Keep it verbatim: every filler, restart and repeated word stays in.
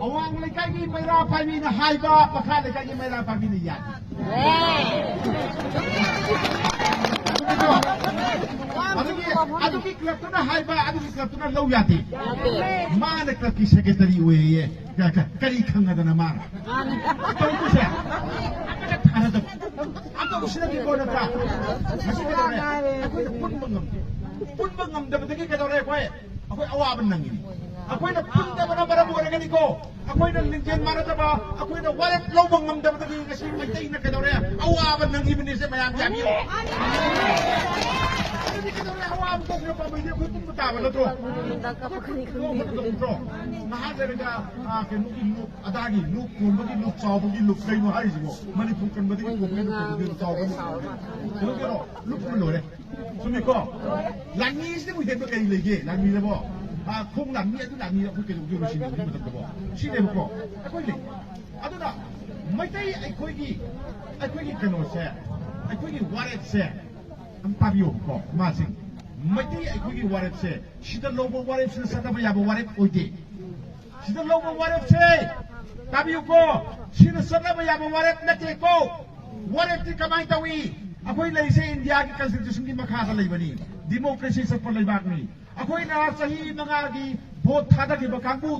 ꯑꯋꯥꯡ ꯂꯩꯀꯥꯏꯒꯤ ꯃꯩꯔꯥ ꯄꯥꯏꯕꯤꯅ ꯍꯥꯏꯕ, ꯃꯈꯥ ꯂꯩꯀꯥꯏꯒꯤ ꯃꯩꯔꯥ ꯄꯥꯏꯕꯤꯅ ꯌꯥꯗꯦ꯫ ꯑꯗꯨꯒꯤ, ꯑꯗꯨꯒꯤ ꯀ꯭ꯂꯕꯇꯨꯅ ꯍꯥꯏꯕ, ꯑꯗꯨꯒꯤ ꯀ꯭ꯂꯕꯇꯨꯅ ꯂꯧ ꯌꯥꯗꯦ꯫ ꯃꯥꯅ ꯀ꯭ꯂꯕꯀꯤ ꯁꯦꯀ꯭ꯔꯦꯇꯔꯤ ꯑꯣꯏꯌꯦ꯫ ꯀ-, ꯀ-, ꯀꯔꯤ ꯈꯪꯉꯗꯅ ꯃꯥꯅ ꯇꯧꯔꯤꯁꯦ? ꯑꯃꯠꯇ ꯊꯥꯅꯗꯕ꯫ ꯑꯝꯇ ꯎꯁꯤꯟꯅꯗꯦꯀꯣ, ꯅꯠꯇ꯭ꯔꯥ? ꯉꯁꯤ ꯀꯩꯗꯧꯔꯦ? ꯑꯩꯈꯣꯏꯅ ꯄꯨꯟꯕ ꯉꯝꯗꯦ꯫ ꯄꯨꯟꯕ ꯉꯝꯗꯕꯗꯒꯤ ꯀꯩꯗꯧꯔꯦ ꯑꯩꯈꯣꯏ? ꯑꯩꯈꯣꯏ ꯑꯋꯥꯕ ꯅꯪꯉꯤꯅꯤ꯫ ꯑꯩꯈꯣꯏꯅ ꯄꯨꯟꯗꯕꯅ ꯃꯔꯝ ꯑꯣꯏꯔꯒꯅꯤꯀꯣ꯫ ꯑꯩꯈꯣꯏꯅ ꯂꯤꯡꯖꯦꯜ ꯃꯥꯟꯅꯗꯕ, ꯑꯩꯈꯣꯏꯅ ꯋꯥꯔꯦꯞ ꯂꯧꯕ ꯉꯝꯗꯕꯗꯒꯤ ꯉꯁꯤ ꯃꯩꯇꯩꯅ ꯀꯩꯗꯧꯔꯦ? ꯑꯋꯥꯕ ꯅꯪꯉꯤꯕꯅꯤꯁꯦ ꯃꯌꯥꯝ ꯌꯥꯕꯤꯌꯨ꯫ ꯑꯗꯨꯗꯤ ꯀꯩꯗꯧꯔꯦ? ꯑꯋꯥꯕ ꯀꯣꯛꯅ ꯄꯥꯝꯕꯩꯗꯤ ꯑꯩꯈꯣꯏ ꯄꯨꯟꯕ ꯇꯥꯕ ꯅꯠꯇ꯭ꯔꯣ? ꯑꯩꯈꯣꯏ ꯄꯨꯟꯕ ꯅꯠꯇ꯭ꯔꯣ? ꯉꯥꯏꯍꯥꯛ ꯂꯩꯔꯒ, ꯑꯥ, ꯀꯩꯅꯣꯒꯤ ꯂꯨꯞ, ꯑꯗꯥꯒꯤ ꯂꯨꯞ, ꯇꯣꯝꯕꯒꯤ ꯂꯨꯞ, ꯆꯥꯎꯕꯒꯤ ꯂꯨꯞ, ꯀꯩꯅꯣ ꯍꯥꯏꯔꯤꯁꯤꯕꯣ? ꯃꯅꯤꯄꯨꯔ ꯀꯟꯕꯗꯒꯤ ꯇꯣꯝꯕꯒꯤ ꯂꯨꯞ, ꯇꯣꯝꯕꯒꯤ ꯂꯨꯞ, ꯆꯥꯎꯕꯒꯤ ꯂꯨꯞ꯫ ꯀꯩꯅꯣ, ꯀꯩꯅꯣ, ꯂꯨꯞ ꯑꯃ ꯂꯣꯏꯔꯦ꯫ ꯆꯨꯝꯃꯤꯀꯣ? ꯂꯥꯟꯃꯤꯁꯤꯗꯕꯨ ꯍꯦꯟꯕ ꯀꯔꯤ ꯂꯩꯒꯦ? ꯂꯥꯟꯃꯤꯗꯕꯣ? ꯑꯥ, ꯈꯣꯡ ꯂꯥꯟꯃꯤ ꯑꯗꯨ ꯂꯥꯟꯃꯤ ꯑꯩꯈꯣꯏ ꯀꯩꯗꯧꯗꯣꯏꯅꯣ ꯁꯤꯅꯤ ꯍꯧꯖꯤꯛ ꯃꯇꯝꯗꯕꯣ? ꯁꯤꯅꯦꯕꯀꯣ? ꯑꯩꯈꯣꯏ ꯂꯩ꯫ ꯑꯗꯨꯅ ꯃꯩꯇꯩ ꯑꯩꯈꯣꯏꯒꯤ, ꯑꯩꯈꯣꯏꯒꯤ ꯀꯩꯅꯣꯁꯦ, ꯑꯩꯈꯣꯏꯒꯤ ꯋꯥꯔꯦꯞꯁꯦ ꯑꯝ ꯇꯥꯕꯤꯌꯣꯕꯀꯣ, ꯏꯃꯥꯁꯤꯡ꯫ ꯃꯩꯇꯩ ꯑꯩꯈꯣꯏꯒꯤ ꯋꯥꯔꯦꯞꯁꯦ, ꯁꯤꯗ ꯂꯧꯕ ꯋꯥꯔꯦꯞꯁꯤꯅ ꯆꯠꯅꯕ ꯌꯥꯕ ꯋꯥꯔꯦꯞ ꯑꯣꯏꯗꯦ꯫ ꯁꯤꯗ ꯂꯧꯕ ꯋꯥꯔꯦꯞꯁꯦ, ꯇꯥꯕꯤꯌꯨꯀꯣ, ꯁꯤꯅ ꯆꯠꯅꯕ ꯌꯥꯕ ꯋꯥꯔꯦꯞ ꯅꯠꯇꯦꯀꯣ꯫ ꯋꯥꯔꯦꯞꯇꯤ ꯀꯃꯥꯏꯅ ꯇꯧꯏ? ꯑꯩꯈꯣꯏ ꯂꯩꯔꯤꯁꯦ ꯏꯟꯗꯤꯌꯥꯒꯤ ꯀꯟꯁꯇꯤꯇ꯭ꯌꯨꯁꯟꯒꯤ ꯃꯈꯥꯗ ꯂꯩꯕꯅꯤ, ꯗꯤꯃꯣꯀ꯭ꯔꯦꯁꯤ ꯆꯠꯄ ꯂꯩꯕꯥꯛꯅꯤ꯫ ꯑꯩꯈꯣꯏꯅ ꯆꯍꯤ ꯃꯉꯥꯒꯤ ꯚꯣꯠ ꯊꯥꯗꯈꯤꯕ ꯀꯥꯡꯕꯨꯗꯣ